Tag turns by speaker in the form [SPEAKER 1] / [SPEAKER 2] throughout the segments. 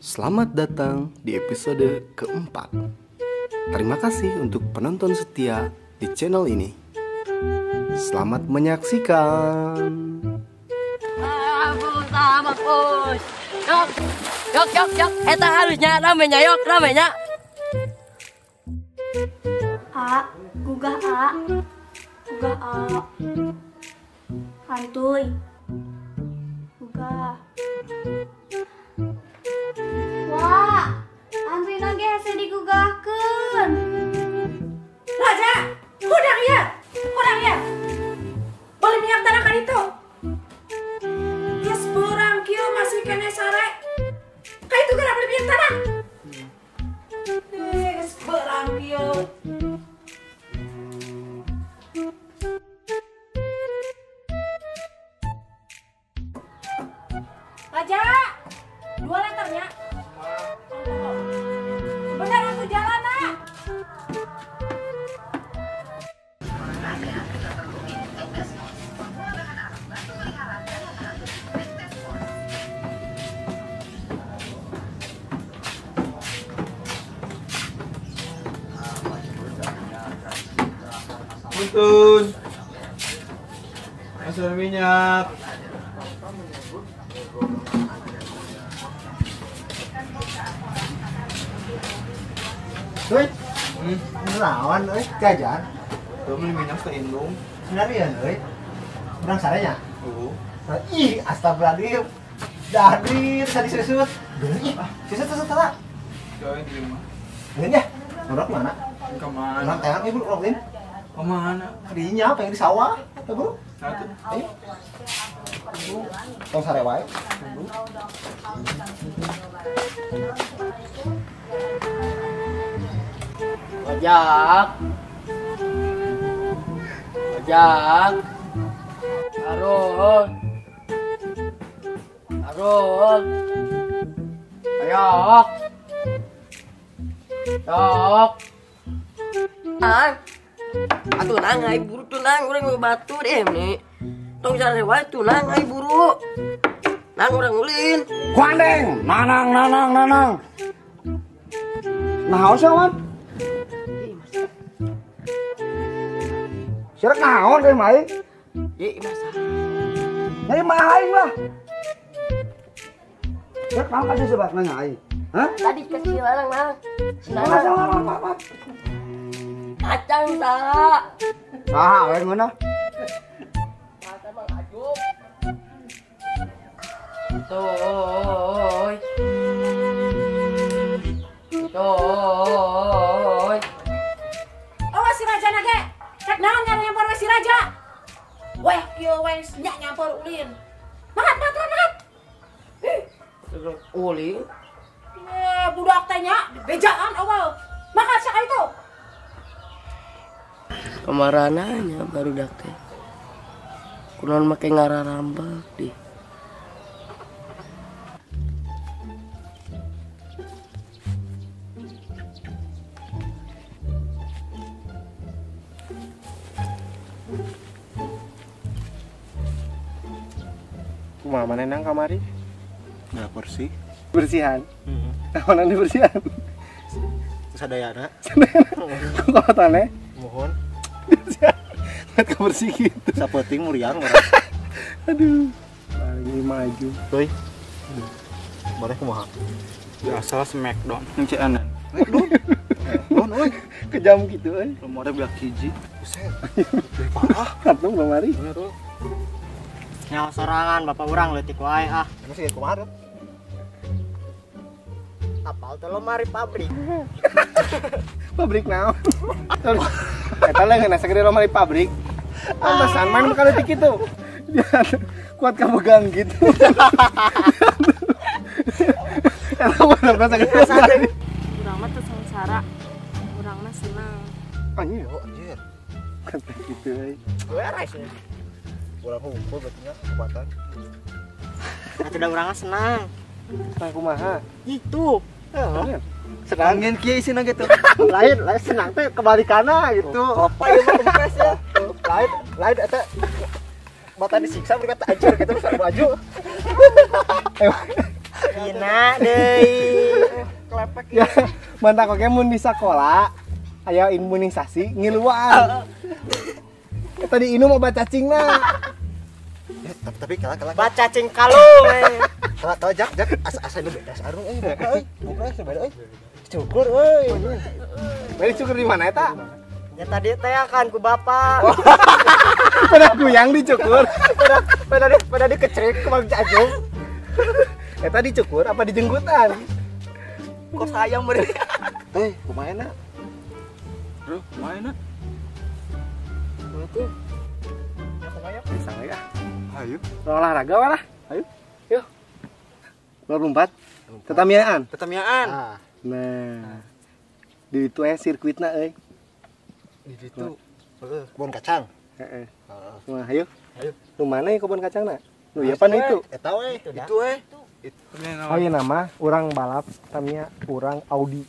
[SPEAKER 1] Selamat datang di episode keempat. Terima kasih untuk penonton setia di channel ini. Selamat menyaksikan.
[SPEAKER 2] Yok, yok, yok, yok. Eta harusnya ramenya, yok, ramenya.
[SPEAKER 3] A, gugah A, gugah A. Hantuy. Gugah. Wah, antrina ge hese digugahkeun.
[SPEAKER 4] Raja, hudang ya, hudang ya. Beli minyak tanah kan itu. Geus beurang kieu masih keneh sare. Ka itu geura beli minyak tanah. Geus beurang kieu. Raja, 2 liternya. Bentar aku jalan, nak.
[SPEAKER 5] Buntun. Masuk minyak.
[SPEAKER 6] Woi, ngelawan, euy, jajan.
[SPEAKER 5] Tuh beli minyak ke indung.
[SPEAKER 6] Senarian, euy. Urang sarenya.
[SPEAKER 5] Oh.
[SPEAKER 6] Ih, astagfirullahaladzim. Dahdir tadi susut. Ih, susut salah.
[SPEAKER 5] Gawe di rumah.
[SPEAKER 6] Ini ya. Urang mana?
[SPEAKER 5] Ke mana?
[SPEAKER 6] Urang teang ibu urang lain.
[SPEAKER 5] Ke mana?
[SPEAKER 6] Kadinya pengen di sawah, ya, Bro.
[SPEAKER 5] Satu.
[SPEAKER 6] Ayo. Tong sare wae.
[SPEAKER 2] Ojak. Ojak. Arun. Arun. Ayok. Yok. Nang. Atuh nang ai buru tunang urang batu deh nih. Tong sare wae tunang ai buru. Nang urang ulin.
[SPEAKER 7] Kuandeng, nanang nanang nanang. Naon sih, Wan? Sirek naon deh mai?
[SPEAKER 2] Ye masa.
[SPEAKER 7] Nyai mah aing lah. Sirek naon kasih sebab nanya aing. Hah?
[SPEAKER 2] Tadi kecil lang nang.
[SPEAKER 7] Mana
[SPEAKER 2] Kacang saha.
[SPEAKER 7] Saha we ngeunah?
[SPEAKER 2] Kacang mah ajuk. Toy. Toy.
[SPEAKER 4] Awas si Raja nage. Rek naon nyampur we si Raja. Weh kieu we nya nyampur ulin. Makat makat makat.
[SPEAKER 2] Ulin.
[SPEAKER 4] Eh budak teh nya bejaan awal. Makat sia itu.
[SPEAKER 2] Kemarananya baru dak teh. Kunaon make ngararambak di.
[SPEAKER 1] Kumaha maneh nang kamari?
[SPEAKER 6] Nah, bersih.
[SPEAKER 1] Bersihan. Naonan dibersihan?
[SPEAKER 6] Sadayana.
[SPEAKER 1] Sadayana. Kok
[SPEAKER 6] Mohon.
[SPEAKER 1] Lihat kebersih gitu.
[SPEAKER 6] Sapeting muriang orang.
[SPEAKER 1] Aduh. Lagi maju.
[SPEAKER 6] Tuh. Boleh kumaha?
[SPEAKER 5] Biasa smackdown. Ngeceanan.
[SPEAKER 6] Smackdown. Don euy.
[SPEAKER 1] Kejam gitu euy.
[SPEAKER 5] Rumornya beak hiji.
[SPEAKER 6] Buset. Parah.
[SPEAKER 1] Katung kamari.
[SPEAKER 8] Nyawa sorangan bapak urang leutik wae ah.
[SPEAKER 6] Emang sih kumaha?
[SPEAKER 8] Apal teh lomari pabrik.
[SPEAKER 1] Pabrik naon? Eta leungeun sagede lomari pabrik. Pantesan main bakal leutik kitu. Kuat kapegang gitu. Eta mah sagede lomari.
[SPEAKER 9] Urang mah teu sengsara. Urang mah senang.
[SPEAKER 1] Anjir,
[SPEAKER 6] oh anjir.
[SPEAKER 1] Kata gitu euy.
[SPEAKER 6] Beres ya. Urang hukum berarti nya kekuatan.
[SPEAKER 8] Atuh da urang senang.
[SPEAKER 1] Senang kumaha?
[SPEAKER 8] Itu.
[SPEAKER 1] Heeh.
[SPEAKER 6] Senang
[SPEAKER 5] Angin kieu isina gitu.
[SPEAKER 6] Lain, lain senang teh kebalikanna gitu. Apa ieu mah kempes ya. Lain, lain eta mata disiksa mereka hancur gitu bisa baju.
[SPEAKER 8] Hina deui.
[SPEAKER 6] Kelepek.
[SPEAKER 1] Ya, mantak oge mun di sakola aya imunisasi ngiluan. Tadi inum obat cacingna.
[SPEAKER 6] Tapi kalah kalah.
[SPEAKER 8] Obat cacing kalung.
[SPEAKER 6] Kalah kalah jak jak asa asa nu beda sarung euy buka euy. Buka euy beda euy. Cukur euy.
[SPEAKER 1] Bari cukur di mana eta?
[SPEAKER 8] Ya tadi teh kan ku bapak.
[SPEAKER 1] Pada kuyang dicukur.
[SPEAKER 6] Pada dikecrik ke Bang Cajung.
[SPEAKER 1] Eta dicukur apa dijenggutan?
[SPEAKER 8] Kok sayang beri.
[SPEAKER 6] Teh, kumaha na?
[SPEAKER 5] Bro, kumaha na?
[SPEAKER 1] Kumaha tuh?
[SPEAKER 6] Ya kumaha
[SPEAKER 1] bisa ya.
[SPEAKER 5] Ayo.
[SPEAKER 1] Olahraga walah. Ayo. Yuk. 24. Tetamiaan.
[SPEAKER 5] Tetamiaan.
[SPEAKER 1] Nah. Di itu sirkuitna euy.
[SPEAKER 6] Di situ. Kebun kacang.
[SPEAKER 1] Heeh. Nah, ayo. Ayo. Nu mana ya kebun kacangna? Nu ieu pan itu.
[SPEAKER 6] Eta we.
[SPEAKER 5] Itu we.
[SPEAKER 1] Oh iya nama urang balap Tamiya urang Audi.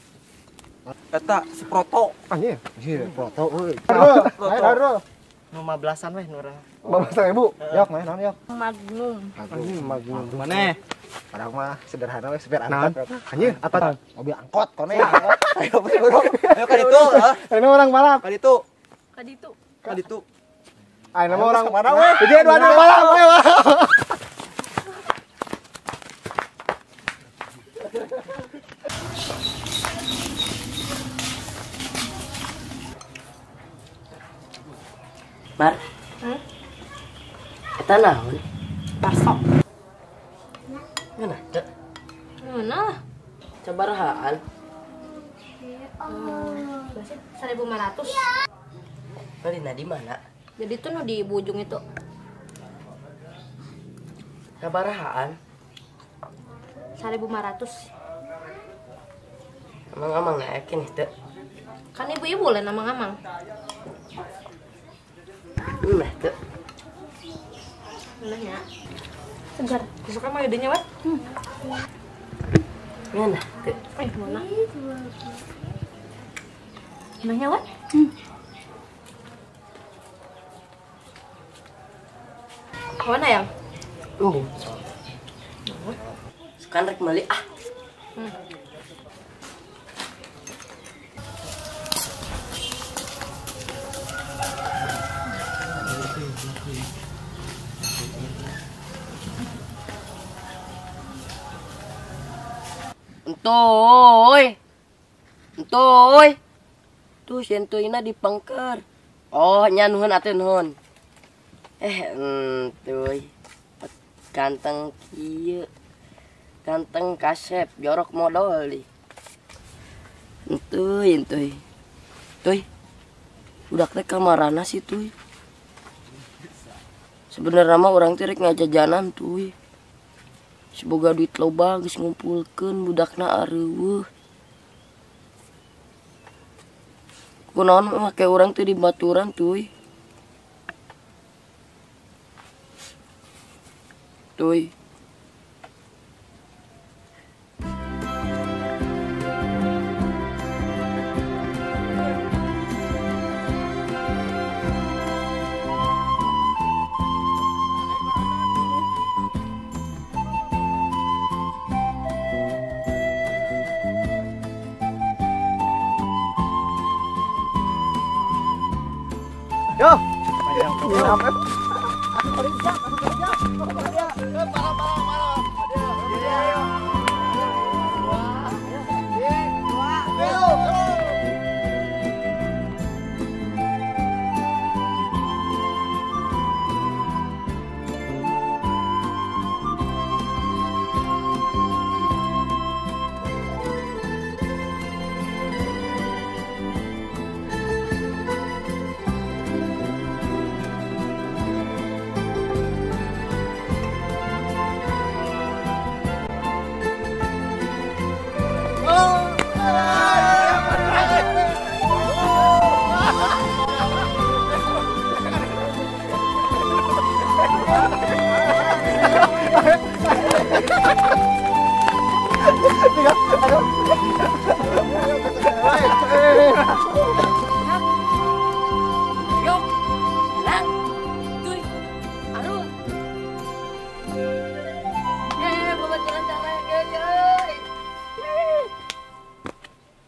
[SPEAKER 5] Eta si Proto.
[SPEAKER 1] Anjir.
[SPEAKER 6] Iya, Proto euy.
[SPEAKER 1] Ayo.
[SPEAKER 8] Nu 15-an weh nu urang.
[SPEAKER 1] 15.000.
[SPEAKER 6] Yok, main naon yok?
[SPEAKER 9] Magnum.
[SPEAKER 1] Anjir, Magnum.
[SPEAKER 5] Mana?
[SPEAKER 6] Padahal mah sederhana we supir angkot.
[SPEAKER 1] Anjir, apa?
[SPEAKER 6] Mobil angkot kone. Ayo bro.
[SPEAKER 5] Ayo ka ditu,
[SPEAKER 1] Ini orang balap.
[SPEAKER 5] Ka ditu.
[SPEAKER 9] Ka ditu.
[SPEAKER 5] Ka ditu.
[SPEAKER 1] Ayo nama orang
[SPEAKER 6] mana we?
[SPEAKER 1] Jadi dua balap, ayo.
[SPEAKER 2] Mar. Eta naon?
[SPEAKER 4] Bakso.
[SPEAKER 2] Mana?
[SPEAKER 9] Mana?
[SPEAKER 2] Sabarahaan?
[SPEAKER 9] 1.500.
[SPEAKER 2] Balina di mana?
[SPEAKER 9] Jadi tuh nu di ujung itu.
[SPEAKER 2] Sabarahaan?
[SPEAKER 9] 1.500.
[SPEAKER 2] Amang-amang naikin itu.
[SPEAKER 9] Kan ibu-ibu lah amang-amang.
[SPEAKER 2] Nah, tuh.
[SPEAKER 9] Nah ya. Segar.
[SPEAKER 4] Suka mah idenya, Wat?
[SPEAKER 2] Mana? Tuh.
[SPEAKER 9] Mana? Nanya, Wat? Mana yang?
[SPEAKER 2] Suka rek meuli ah. Entoy. Entoy. Tuh si entoyna dipengker. Oh, nya nuhun atuh nuhun. Entoy. Ganteng kieu. Ganteng kasep jorok modal di. Entoy, entoy. Tuy. Budak teh kamarana sih tuy. Sebenarnya mah urang teh rek ngajajanan tuy. Semoga duit loba geus ngumpulkeun budakna areuweuh. Kunaon make urang teh di baturan tuy. Tuy.
[SPEAKER 6] Yo.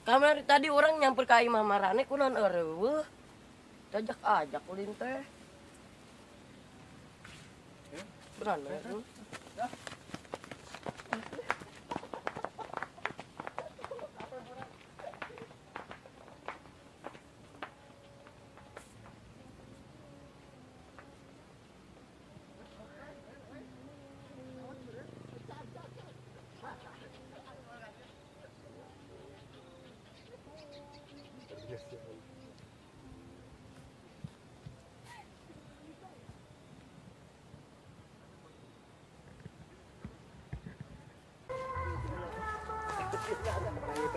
[SPEAKER 2] Kamari tadi orang nyamper ka imah marane kunaon eueuh. Ajak-ajak ulin teh. Beran ya.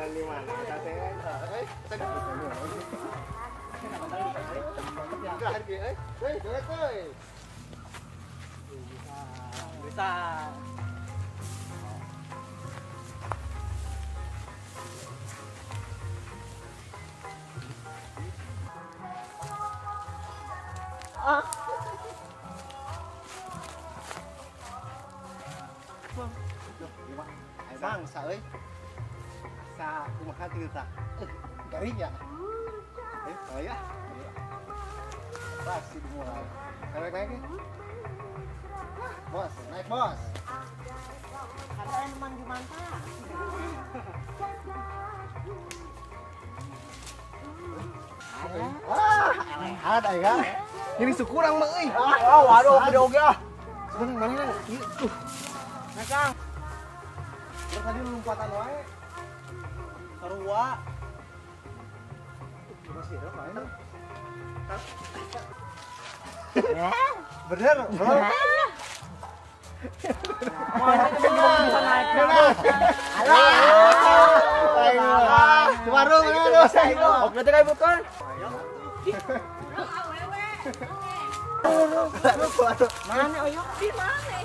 [SPEAKER 1] Di mana?
[SPEAKER 6] Bisa.
[SPEAKER 1] Bangsa euy. Asa kumaha kieu tah? Garing ya. Ayo ya. Pasti dimulai. Naik lagi. Bos, naik bos.
[SPEAKER 8] Ada emang jumanta.
[SPEAKER 1] Ah, elehan aya. Ini sukurang mah euy.
[SPEAKER 6] Ah, waduh gede oge ah.
[SPEAKER 1] Sebentar mana nang? Ieu tuh.
[SPEAKER 6] Nah, Kang.
[SPEAKER 1] Terus tadi lompatan wae.
[SPEAKER 6] Sarua.
[SPEAKER 1] Masih ada lain. Bener, bro. Warung, warung.
[SPEAKER 6] Oke, teh bukan.
[SPEAKER 8] Mana oyok di mana?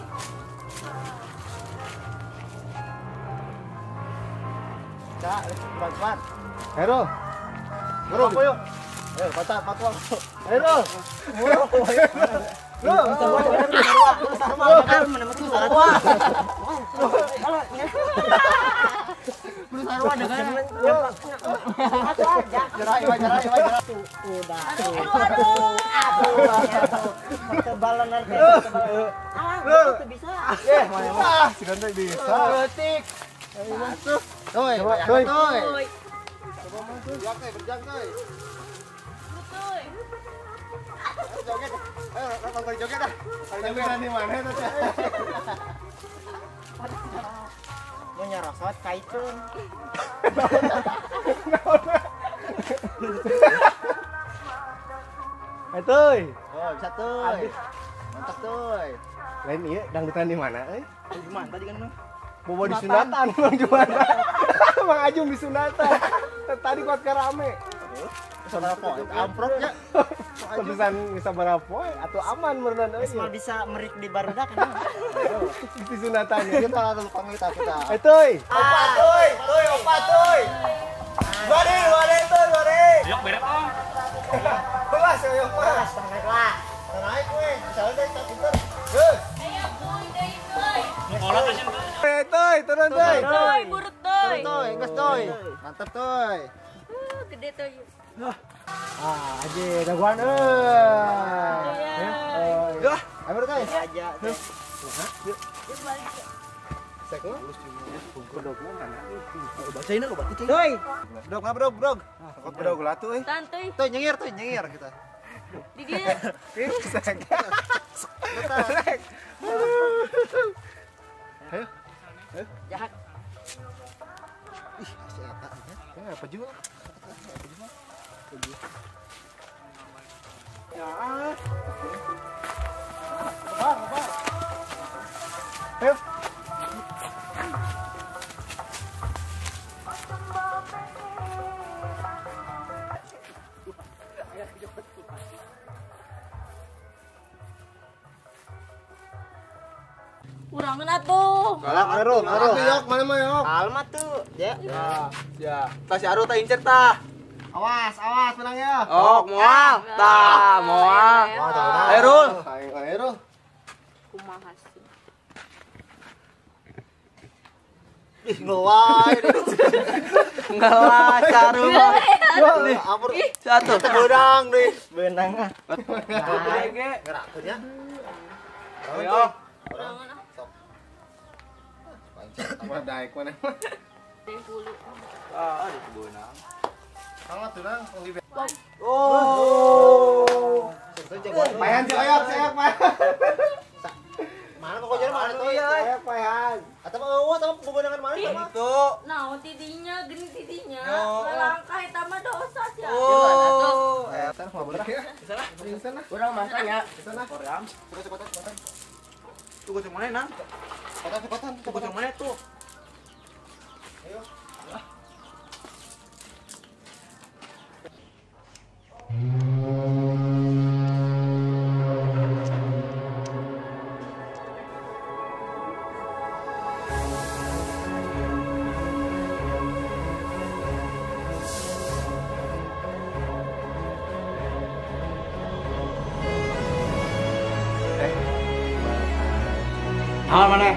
[SPEAKER 1] Cak, cepat. Hero. Bro, apa yuk? Ayo, patah, patah. Hero. Bro, Joget. Ayo, nonton joget dah. Joget di mana tuh?
[SPEAKER 8] Mau nyerosot kaitun.
[SPEAKER 1] Atuy.
[SPEAKER 6] Oh, bisa tuh. Mantap tuh.
[SPEAKER 1] Lain iya dangdutan di mana euy?
[SPEAKER 6] Gimana tadi kan?
[SPEAKER 1] Bobo di sunatan, Bang Jumana. Bang Ajum di sunatan. Tadi kuat karame.
[SPEAKER 6] Sabaraha poe amprok nya.
[SPEAKER 1] Bisa sabaraha poe atau aman meureunan euy.
[SPEAKER 8] Mal bisa merik di barudak kan.
[SPEAKER 1] Di sunatan
[SPEAKER 6] kita lalu pamit kita.
[SPEAKER 1] Atuy.
[SPEAKER 6] Opat tuh, tuh opat tuh. Bari, bari tuh, bari.
[SPEAKER 5] Yok beres om.
[SPEAKER 6] Kelas yo mas.
[SPEAKER 8] Naik lah.
[SPEAKER 6] Naik we, bisa deh tak pinter. Geus.
[SPEAKER 3] Ayo kuy deui tuh.
[SPEAKER 5] Kolot asin tuh.
[SPEAKER 1] Tuh, turun tuh.
[SPEAKER 3] Tuh, burut tuh.
[SPEAKER 6] Tuh, geus tuh. Mantap tuh.
[SPEAKER 3] Gede tuh.
[SPEAKER 1] Ah, aja daguan euy.
[SPEAKER 6] Ya, ayo guys.
[SPEAKER 8] Aja.
[SPEAKER 6] Bacain lu baca. Doi.
[SPEAKER 1] Dog, dog, dog. Kok dog lah tuh euy.
[SPEAKER 3] Santuy.
[SPEAKER 6] Tuh nyengir kita.
[SPEAKER 3] Di dia.
[SPEAKER 1] Ayo.
[SPEAKER 2] Jahat.
[SPEAKER 6] Ih, si eta.
[SPEAKER 1] Ya, apa juga?
[SPEAKER 6] Ya. Lebar, lebar.
[SPEAKER 1] Ayo.
[SPEAKER 3] Kurangan atuh.
[SPEAKER 6] Galak Aru, Aru.
[SPEAKER 1] Yok, mana mah yok.
[SPEAKER 8] Kalma tuh, ya.
[SPEAKER 5] Ya, ya. Tas si Aru tah incer tah.
[SPEAKER 6] Awas, awas menang ya.
[SPEAKER 5] Oh, moal. Tah, moal. Ayo, Rul.
[SPEAKER 1] Ayo, Rul.
[SPEAKER 9] Kumaha sih?
[SPEAKER 6] Ih, ngeluai.
[SPEAKER 5] Ngelah sarua. Satu.
[SPEAKER 6] Beunang deui.
[SPEAKER 8] Beunang ah.
[SPEAKER 5] Gede.
[SPEAKER 6] Ngerakeun nya.
[SPEAKER 5] Ayo.
[SPEAKER 6] Sok. Pancet daek mana.
[SPEAKER 5] Ah, ada beunang.
[SPEAKER 6] Hangat tuh nang.
[SPEAKER 5] Oh.
[SPEAKER 6] Payan si Oyok, si Oyok payan. Mana kok jadi mana tuh ya? Oyok payan. Atau eueuh atau bebenangan mana tah mah?
[SPEAKER 5] Itu.
[SPEAKER 3] Naon tidinya, geni tidinya. Ngalangkah eta mah dosa sia.
[SPEAKER 5] Oh.
[SPEAKER 6] Sana mau boleh ya? Sana. Sana.
[SPEAKER 2] Urang masanya.
[SPEAKER 6] Sana.
[SPEAKER 5] Koream.
[SPEAKER 6] Cepat cepat.
[SPEAKER 5] Tuh goceng mana nang?
[SPEAKER 6] Cepat cepatan.
[SPEAKER 5] Tuh goceng mana tuh?
[SPEAKER 6] Ayo.
[SPEAKER 7] Naon maneh?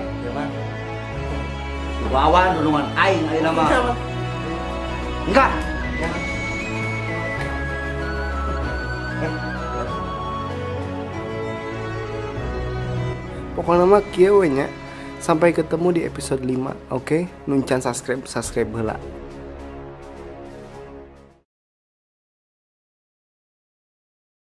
[SPEAKER 7] Si Wawan dulungan aing ayeuna mah. Enggak.
[SPEAKER 1] Pokoknya mah kieu we nya. Sampai ketemu di episode 5, oke? Nu can subscribe, subscribe heula.